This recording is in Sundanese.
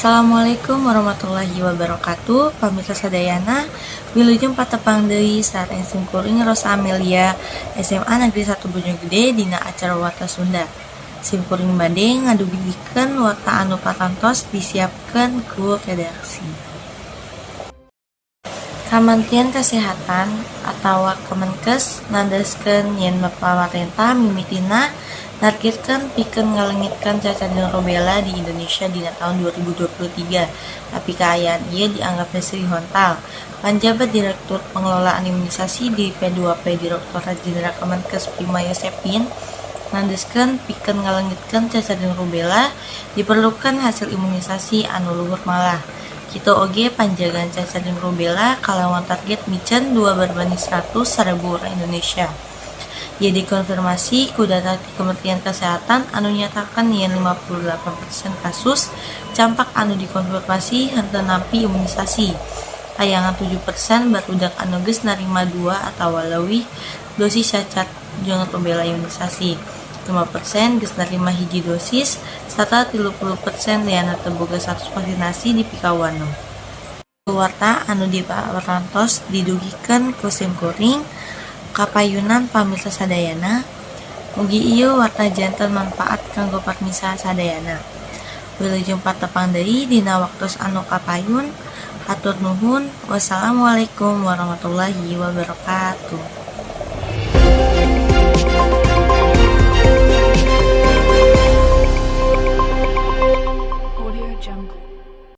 Assalamualaikum warahmatullahi wabarakatuh. Pamirsa sadayana, wilujeng patepang deui sareng simkuring Rosa Amelia, SMA Negeri 1 Bojonggede, dina acara Warta Sunda. Simkuring bade ngadugikeun warta anu parantos disiapkeun ku redaksi. Kamentrian Kesehatan atawa Kemenkes nandeskeun yen pamarentah mimitina nargetkeun pikeun ngalengitkeun cacar jeung rubella di Indonesia dina taun 2023, tapi kaayaan ieu dianggap hese dihontal. Panjabat Direktur Pengelolaan Imunisasi di P2P Direktorat Jenderal Kemenkes Prima Yosephine nandeskeun pikeun ngalengitkeun cacar jeung rubella diperlukeun hasil imunisasi anu luhur malah. Kitu oge panjagaan cacar jeung rubella kalawan target miceun 2 berbanding 100 sarebu urang Indonesia. Ieu dikonfirmasi ku data ti Kementerian Kesehatan anu nyatakeun yen 58% kasus campak anu dikonfirmasi henteu nampi imunisasi. Tayangan 7% barudak anu geus narima 2 atawa leuwih dosis cacar jeung rubella imunisasi, 5% geus narima hiji dosis, sarta 30% lianna teu boga status vaksinasi dipikawanoh. Warta anu diparantos didugikeun ku simkuring kapayunan pamirsa sadayana. Mugi ieu warta janten manfaat kanggo pamirsa sadayana. Wilujeng patepang deui dina waktos anu kapayun. Hatur nuhun. Wassalamualaikum warahmatullahi wabarakatuh.